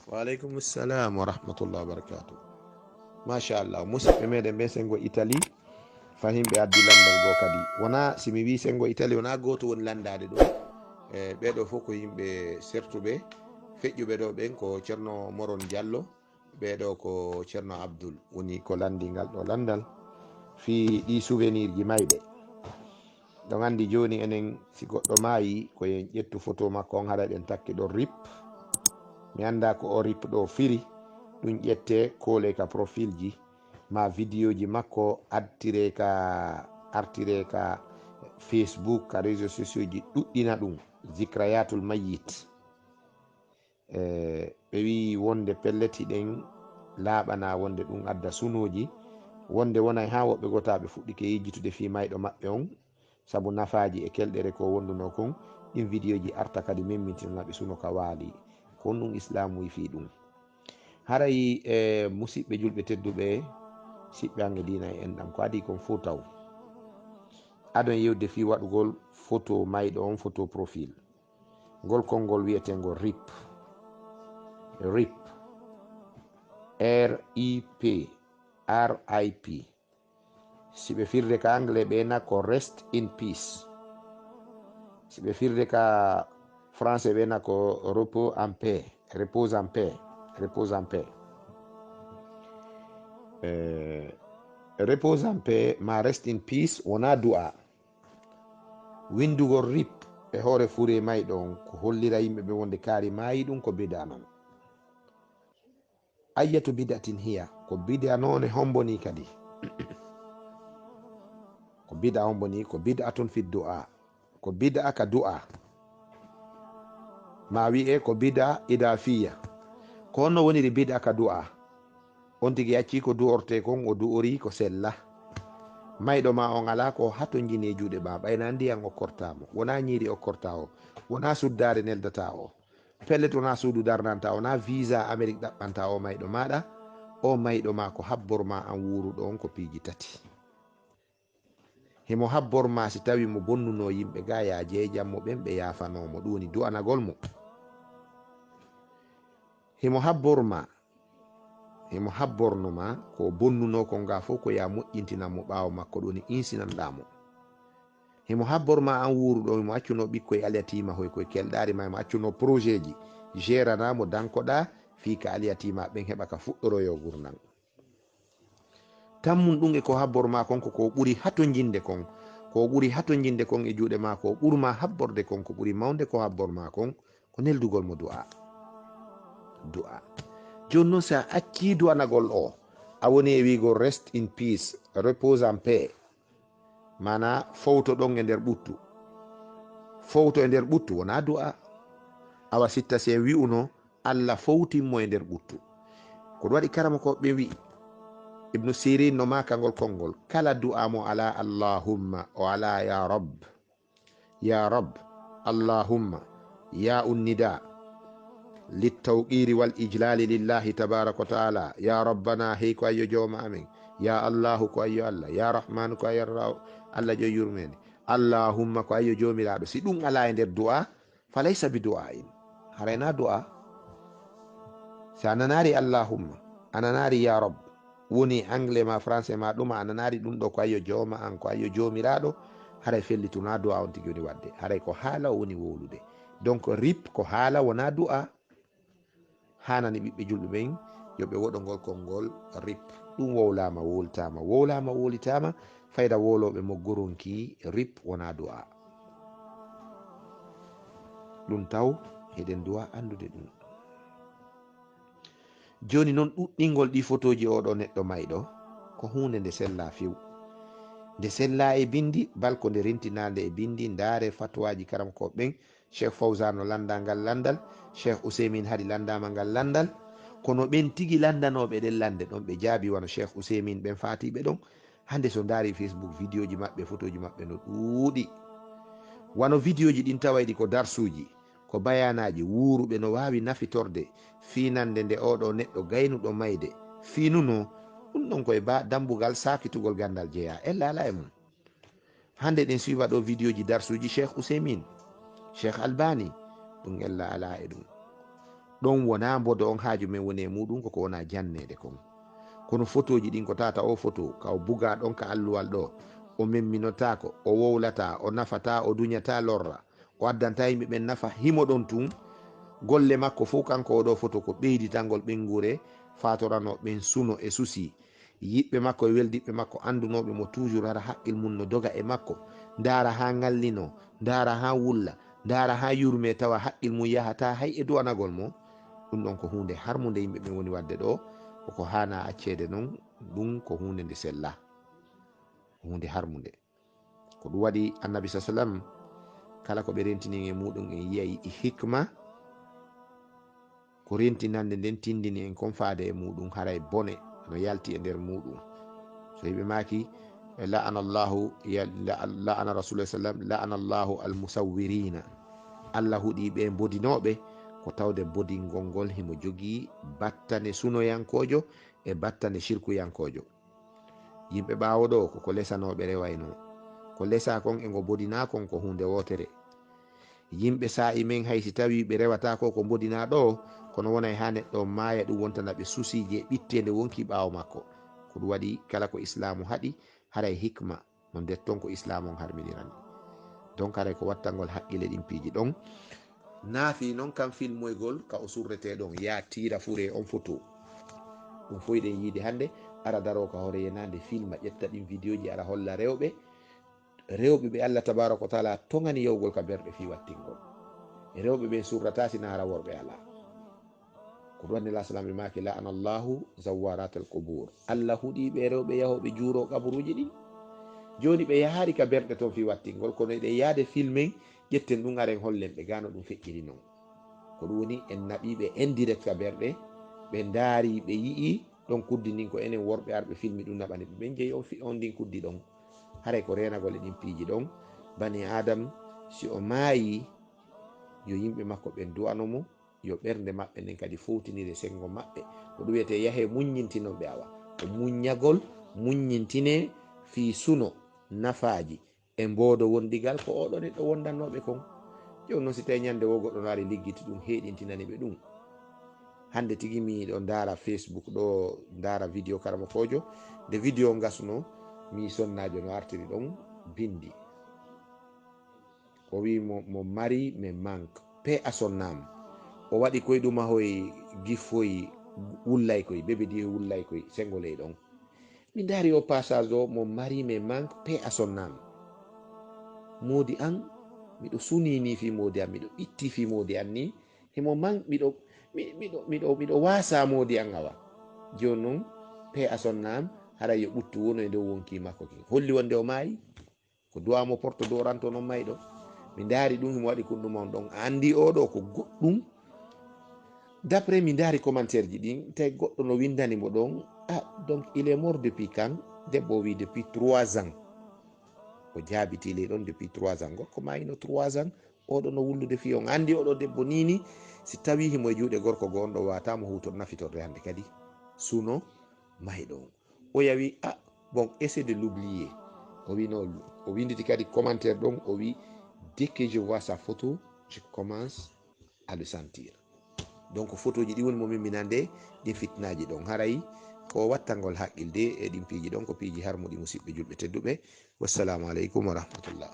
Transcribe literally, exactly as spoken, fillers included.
Waaleykum salam wa rahmatullah wa barakatuh. Machallah, musidɓe meɗen ɓe sengo Italie, fa himɓe addi landal goo kadi. Wona si mi wi sengo Italie, wona gooto woni landaade ɗum. E ɓeɗo fof ko yimɓe sertuɓe, feƴƴuɓe ɗo ɓen ko Ceerno Moron Diallo, ɓeɗo ko Ceerno Abdul, woni ko landi ngal ɗo landal fii ɗi souvenir ji mayɓe. Ɗon anndi jooni enen, si goɗɗo maayi, ko en ƴettu photo makko on, haray ɗen takki ɗon rip. Mi anndaa ko o rip ɗo firi, ɗum ƴettee koolee ka profil ji, maa video ji makko artiree ka, artiree ka Facebook, ka réseaux sociaux ji, ɗuɗɗina ɗum, Zikrayatul Mayyit. E, ɓe wi'i wonde pellet hiɗen laaɓana wonde ɗum adda sunooji, wonde wonay haa woɓɓe goo taa ɓe fuɗɗike yejjitude fii mayɗo maɓɓe on, sabu nafaaji e kelɗere ko wondunoo kon, ɗin video ji arta kadi memmintinana ɓe suno ka waali. Ko honɗum Islaamu wi'i fii ɗum? Haray, e, musiɓɓe julɓe tedduɓe, siɓɓe an e diina e enɗam, ko adii kon fow taw. Adon yewde fii waɗugol photo mayɗo on, photo profil. Ngol konngol wi'etengol rip. Rip. R I P. R I P. Si ɓe firde ka anglais, ɓe na ko rest in peace. Si ɓe firde ka français, ɓe na ko repos en paix. Repose en paix. Repose en paix. Eh, repose en paix ma rest in peace wona du'a. Winndugol rip e hoore fure mayɗo on ko hollira yimɓe ɓe wonde kaari maayi, ɗum ko bid'a non. Ayyatu bid'atin hiya, ko bid'a noone hombo ni kadi? Ko bid'a hombo ni? Ko bid'atun fi du'a. Ko bid'a ka du'a. Ma wi'e ko bid'a idafiya. Ko honno woniri bid'a ka du'a? On tigi accii ko du'ortee kon, o du'orii ko sella. Mayɗo ma on alaa ko hatonjini e juuɗe ma, ɓay na ndiyan okkortaa mo, wonaa ñiiri okkortaa o, wonaa suddaare neldataa o. Pellet wonaa suudu darnantaa, wonaa visa Amerik ɗaɓɓantaa o mayɗo maaɗa. O mayɗo ma ko habbor ma an wuuruɗo on ko piiji tati. Himo habbor ma si tawi mo bonnunoo yimɓe gaa, yaa jeejan mo ɓen, ɓe yaafanoo mo. Ɗum woni du'anagol mo. Himo habbor ma, himo habborno ma ko o bonnunoo kon gaa fow, ko yaa moƴƴintinan mo ɓaawo makko, ɗum woni insinanɗaa mo. Himo habbor ma an wuuruɗo, himo accunoo ɓikkoy alyatiima hoy koy kelɗaari ma, himo accunoo projet ji, gérana mo, dankoɗaa fii ka alyatiima ɓen heɓa ka fuɗɗoroyoo gurndan. Tammun ɗum e ko habbor ma kon ko, ko ɓuri hatonjinde kon, ko ɓuri hatonjinde kon e juuɗe ma, ko ɓur ma habborde kon, ko ɓuri mawnde ko habbor ma kon, ko neldugol mo du'a. Du'a. Jooni non, si a accii du'anagol o, a woni e wi'ugol rest in peace, repose en paix. Maanaa, fowto ɗon e nder ɓuttu. Fowto e nder ɓuttu wonaa du'a. Awa sitta si en wi'uno, Alla fowtin mo e nder ɓuttu. Ko ɗum waɗi karamokooɓe ɓen wi'i, Ibnu Sirin no maaka ngol konngol, kala du'a mo alaa Allahumma, o alaa ya Rabb. Ya Rabb, Allahumma, ya unnida, littawqiri wal ijlali lillahi tabaraka wa taala, ya Rabbana, hey ko ayyo jooma amen, ya Allahu ko ayyo Alla, ya Rahmanu ko ayyo Ra-, Alla joy yurmeende, Allahumma ko ayyo joomiraaɗo. Si ɗum alaa e nder du'a, falaysa bi du'a'in. Haray na du'a. Si a nanaari Allahumma, a nanaari ya Rabb, woni anglais ma, français ma, ɗuma a nanaari ɗum ɗo ko ayyo jooma an, ko ayyo joomiraaɗo, haray fellitu na du'a on tigi woni waɗde. Haray ko haala o woni wowlude. Donc, rip ko haala, wona du'a. Haanani ɓiɓɓe julɓe ɓen yo ɓe woɗo ngol konngol rip. Ɗum wowlaama, wowlitaama, wowlaama, wowlitaama. Fayda wowlooɓe mo goronki rip wona du'a. Ɗum taw, hiɗen du'a anndude ɗum. Jooni non, ɗuɗɗingol ɗii fotooji oo ɗoo neɗɗo mayɗo ko huunde nde sellaa few. Nde sellaa e binndi, bal ko nde rentinaande e binndi. Ndaaree fatwaaji karamokooɓe ɓen, Cheikh Fawzan no lannda ngal lanndal, Cheikh Ouseymin hari lanndaama ngal lanndal. Kono ɓen tigi lanndanooɓe ɗen lannde ɗon, ɓe jaabii wano Cheikh Ouseymin ɓen faatiiɓe ɗon. Hannde so ndaari Facebook, vidéoji maɓɓe, fotooji maɓɓe no ɗuuɗi. Wano vidéoji ɗin tawayɗi ko darsuuji, ko bayaanaaji, wuuruɓe no waawi nafitorde fiinannde nde oo ɗoo neɗɗo gaynuɗo mayde fiinunoo. Ɗum ɗon ko e ba-, dammbugal saakitugol ganndal jeyaa. Ella alaa e mum. Hannde eɗen suiva ɗoo vidéoji darsuuji Cheikh Ouseymin, Cheikh Albani, ɗum ella alaa e ɗum. Ɗon wonaa mbodo on haaju men woni e muuɗum, ko ko wonaa janneede kon. Kono fotooji ɗin ko tata o foto ka o bugaa ɗon ka alluwal ɗo, o memminotaako, o wowlataa, o nafataa, o duñataa lorra, o addantaa yimɓe ɓen nafa, himo ɗon tun. Golle makko fow kanko o ɗo foto ko ɓeyditangol ɓeynguure, faatoranoo ɓen suno e susi. Yiɓɓe makko e weldiɓɓe makko anndunooɓe mo toujours hara haqqil mun no doga e makko, ndaara haa ngallinoo, ndaara haa wulla, ndaara haa yurmee tawa haqqil mun yahataa hay e du'anagol mo. Ɗum ɗon ko huunde harmunde yimɓe ɓen woni waɗde ɗo, koko haanaa acceede non, ɗum ko huunde nde sellaa, ko huunde harmunde. Ko ɗum waɗi Annabi sa sallam, kala ko ɓe rentini en e muuɗum en yiyay e hikma, ko rentinande nden tindini en kon faade e muuɗum, haray bone no yalti e nder muuɗum. So hiɓe maaki, la'ana Allahu, ya-, la-, la'ana Rasulullah sallam, la'ana Allahu al-musawwirina. Allah huɗi ɓe bodinooɓe, ko tawde bodingol ngol himo jogii battane sunoyankoojo e battane shirkuyankoojo. Yimɓe ɓaawo ɗo ko ko lesanooɓe rewaynoo. Ko lesaa kon e ngo bodinaa kon ko huunde wootere. Yimɓe saa'i men hay si tawii ɓe rewataa ko ko mbodinaa ɗo, kono wonay haa neɗɗo maaya ɗum wontana ɓe susiije e ɓitteende wonkii ɓaawo makko. Ko ɗum waɗi kala ko Islaamu haɗi, haray hikma, no nder ton ko Islaamu on harminirani. Donc haray ko wattangol haqqile ɗin piiji ɗon. Naafii non kan filmoygol ka o surretee ɗon, yaa tiira furee on foto. Ɗum fow eɗen yiide hannde, ara daroo ka hoore yenaande filma, ƴetta ɗin vidéoji, ara holla rewɓe. Rewɓe ɓe Allah tabaaraka wa taala toŋani yahugol ka berɗe fii wattingol. Rewɓe ɓen surrataa si na hara worɓe alaa. Ko ɗum waɗi Nela salam ɓe maaki, la'ana Allahu zawwaratal qubur. Allah huɗi ɓe rewɓe yahooɓe juuroo qaburuuji ɗin. Jooni ɓe yahaali ka berɗe ton fii wattingol, kono eɗen yaade filmen, ƴetten ɗum, aren hollen ɓe gaa no ɗum feƴƴiri non. Ko ɗum woni en naɓii ɓe en direct ka berɗe, ɓe ndaari, ɓe yi'i ɗon kuddi ndin, ko enen worɓe arɓe filmi ɗum naɓani ɓe. Ɓen jeyi on fi-, on ndin kuddi ɗon. Haray ko reenagol e ɗin piiji ɗon. Bani Adam, si o maayi, yo yimɓe makko ɓen du'ano mo, yo ɓernde maɓɓe nden kadi fowtinire senngo maɓɓe. Ko ɗum wiyetee yahee muññintinon ɓe awa. Ko muññagol, muññintinee fii suno, nafaaji, e mboodo wondigal ko oɗo neɗɗo wondannooɓe kon. Jooni non si tawii ñannde woo goɗɗo no ari liggiti ɗum, heeɗintinani ɓe ɗum. Hannde tigi miɗo ndaara Facebook ɗo, ndaara vidéo karamokoojo. Nde vidéo ngasno, mi sonnaajo no artiri ɗon bindi. O wi mo, mo mari me manque, paix à son âme. O waɗi koy ɗuma hoy giffoy wullay koy, bébé di hoy wullay koy, senngo ley ɗon. Mi ndaari o passage ɗo, mo mari me manque, paix à son âme. Moodi an, miɗo sunii nii fii moodi an, miɗo itti fii moodi an nii. Himo man, miɗo, mi-, miɗo, miɗo, miɗo waasaa moodi an awa. Jooni non, paix à son âme, haray yo ɓuttu wonu e dow wonkii makko kin. Holli wonde o maayi? Ko du'a mo porto doranto non mayɗo. Mi ndaari ɗum, himo waɗi kunɗuma on ɗon. A anndi oo ɗoo ko goɗɗum. D'après mi ndaari commentaire ji ɗin, tawi goɗɗo no winndani mo ɗon, ah, donc il est mort depuis quand? Debbo o wi depuis trois ans. O jaabitii ley ɗon depuis trois ans. Gorko maayino trois ans, oɗo no wullude fii on. Anndi oɗo debbo nii nii, si tawii himo e juuɗe gorko goo, on ɗo waata mo huutor nafitorde hannde kadi. Suno mayɗo on. O yawi, ah, bon, essaie de l'oublier. O wi no, o winditi kadi commentaire ɗon, o wi, dès que je vois sa photo, je commence à le sentir. Donc, photoji ɗi woni mo mimminande ɗin fitnaaji ɗon. Haray ko wattangol haqqilde e ɗin piiji ɗon, ko piiji harmuɗi, musiɓɓe julɓe tedduɓe. Wassalamu aleykum wa rahmatullah.